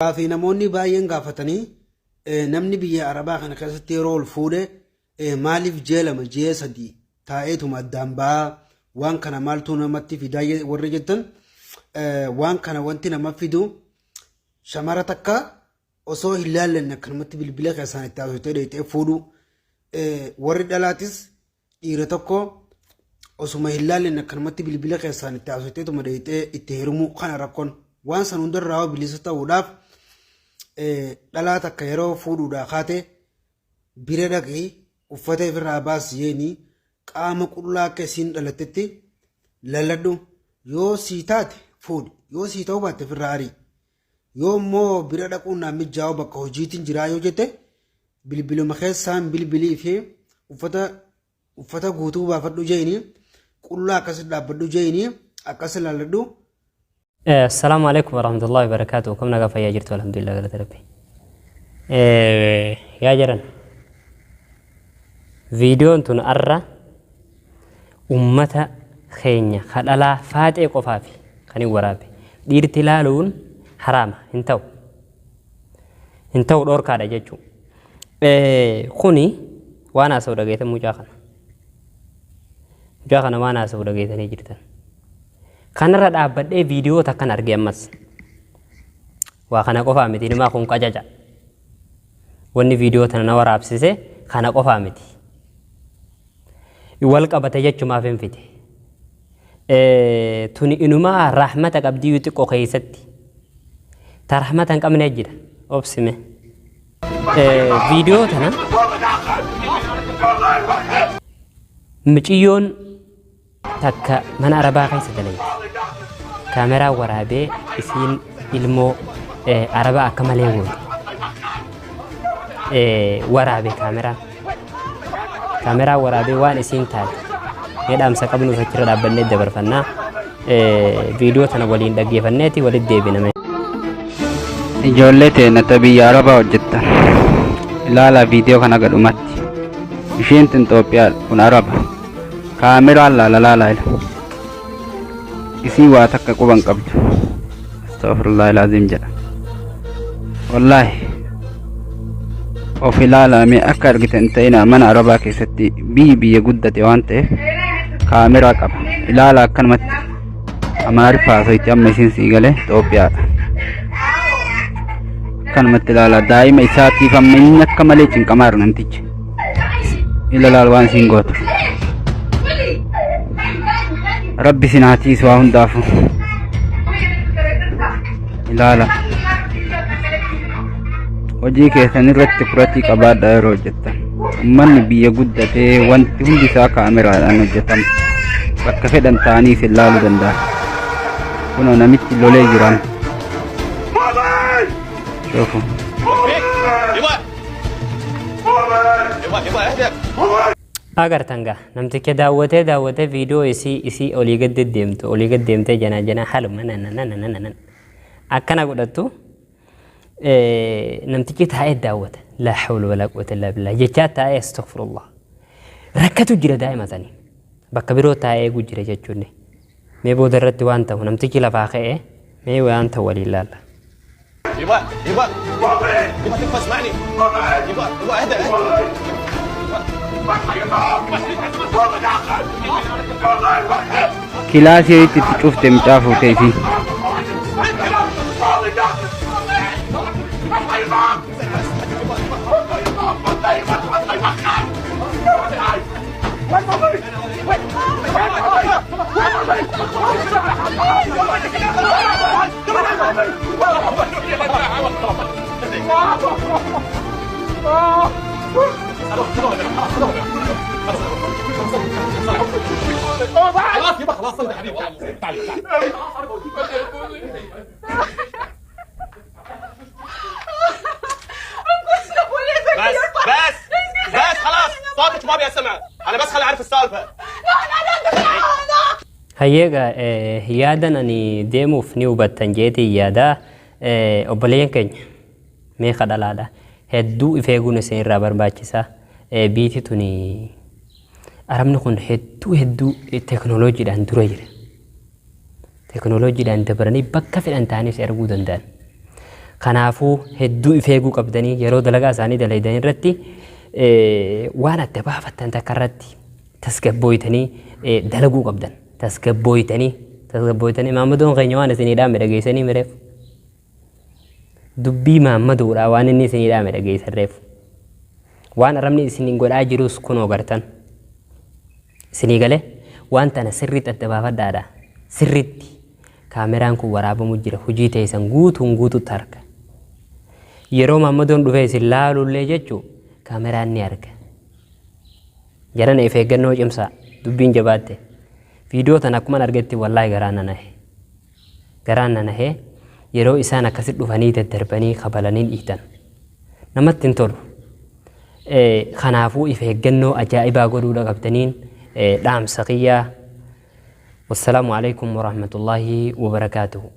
Gaafii namoonni baay'een gaafatanii namni biyya Arabaa kana keessatti yeroo ol fuudhe maaliif ji'a 2 ji'a 3 taa'eetuma addaan ba'aa waan kana maaltu namatti fidaa warri jettan waan kana wanti nama fidu shamara takka osoo hin laallanne akkanumatti bilbila keessaan itti haasofte dheeyxee fuudhu warri dhalaatis dhiira tokko osuma hin laalleen akkanumatti bilbila keessaan itti haasofteetuma dheeyxee itti heerumuu kana rakkoon waan san hundarraa bilisa ta'uudhaaf dhalaa takka yeroo fuudhuudhaa kaate bira dhaqii uffata ifirraa baasi jeeni qaama qullaa akka isiin dhalattetti lalladhu yoo sii taate fuudhi yoo sii ta'uu baatte ofirraa arii yoo immoo bira dhaquun naan mijaa'u bakka hojiitiin jiraa yoo jette bilbiluma keessaan bilbilii fi uffata uffata guutuu baafadhu jeeni qullaa akkasi dhaabbadhu jeeni akkas ilaalladhu. Assalaamu alaikum warahmatullahi wabarakatuh. Kam nagaa fayyaa jirtu alhamdulillah galata rabbi. Yaa jaran viidiyoon tun arra ummata keenya ka dhalaa faaxee qofaafi kan hin waraabe. Dhiirti laaluun haraama hin ta'u. Hin ta'u dhoorkaadha jechuu. Kuni waan haasa'u dhageetan mucaa kana. Mucaa kana waan haasa'u dhageetanii jirtan. Kanarra dhaabbadhee viidiyoo takkan arge ammas. Waa kana qofaa miti ilmaa kun qacaca. Wanni viidiyoo tana na waraabsise kana qofaa miti. Wal qabate jechumaaf hin fide. Tuni inumaa rahmata qabdiyyuu xiqqoo keessatti. Ta rahmata hin qabne jira. Obsime. Viidiyoo tana miciyyoon takka mana arabaa keessa dalayte. Kaameraa waraabee isiin ilmoo arabaa akka malee goote. Waraabe kaameraa. Kaameraa waraabee waan isiin taate. Mee dhaamsa qabnuuf achirra dhaabbannee dabarfannaa. Viidiyoo tana waliin dhaggeeffanneeti walitti deebina mee. Ijoollee teenya ta biyya Arabaa hojjettan. Ilaalaa viidiyoo kana gadhumatti. Isheen tun Itoophiyaadha, kun Araba. Kaameraan laala laala ila. Isii waa takka quba hin qabdu. Astaghfirullah ilaaziim jedha. Wallaahi of ilaalaa mee akka argitan hin ta'inaa mana Arabaa keessatti biyyi biyya guddate waan ta'eef kaameraa qaba. Ilaalaa akkanumatti Amaariffa haasoyti amma isiin sii galee Itoophiyaadha. Akkanumatti ilaalaa daa'ima isaatiif amma inni akka malee cinqamaa jira namtichi. Ila laal waan isiin gootu. Rabbi isin haa tiisu haa hundaafu. Ilaala. Hojii keessan irratti kuratii qabaadhaa yeroo hojjettan. Uummanni biyya guddatee wanti hundi isaa kaameraadhaan hojjetama. Bakka fedhan ta'anii isin laaluu danda'a. Kunoo namichi lolee jiran. Shoofu. Agartan gaa namticha daawwatee daawwatee viidiyoo isii isii olii gad deddeemtu olii gad deemtee janaa janaa haluma nana nana nana nana akkana godhattu namtichi taa'ee daawwata laa hawla walaa quwwata illaa billah jechaa taa'ee astaghfirullah rakkatu jira daa'ima sanii bakka biroo taa'ee eeguu jira jechuun mee booda irratti waan ta'u namtichi lafaa ka'ee mee waan ta'u waliin laalla. يبا يبا يبا تكفى اسمعني يبا يبا اهدى Kilaasii itti cufte mucaa fuutee isii. خلاص يبا خلاص اهدى حبيبي تعالي تعالي بس بس بس خلاص صوتك ما ابي اسمعه انا بس خلي اعرف السالفه Hayyee egaa yaadan ani deemuuf ni hubattan jeetiin yaada. Obboleeyyan keenya mee ka dhalaadha. Hedduu if eeguun isin irraa barbaachisa. Biiti tuni arabni kun hedduu hedduu teknooloojiidhaan dura jira. Teknooloojiidhaan dabaranii bakka fedhan ta'anii si arguu danda'an. Kanaafuu hedduu if eeguu qabdanii yeroo dalagaa isaanii dalaydan irratti waan adda baafattan takka irratti tasgabbooytanii dalaguu qabdan. Tasgabbooytanii tasgabbooytanii maammadoon keenya waan isinii dhaame dhageessanii mireef. Dubbii maammadoodhaa waan inni isinii dhaame dhageessan reefu. Waan arabni isiniin godhaa jirus kunoo gartan. Isinii galee waan tana sirriitti adda baafadhaadha. Sirriitti kaameraan kun waraabamu jira hojii teessan guutuun guututti harka. Yeroo maammadoon dhufee isin laalullee jechuu kaameraan ni arga. Jarana if eeggannoo cimsaa dubbiin jabaatte. Viidiyoo tana akkuman argetti wallaahi garaan na nahe. Garaan na nahee yeroo isaan akkasi dhufanii daddarbanii kabalanii dhiitan. Namatti hin tolu. Kanaafuu if eeggannoo ajaa'ibaa godhuudha qabdaniin dhaamsa kiyyaa. Wassalaamu alaikum warahmatullaahi wabarakaatuhu.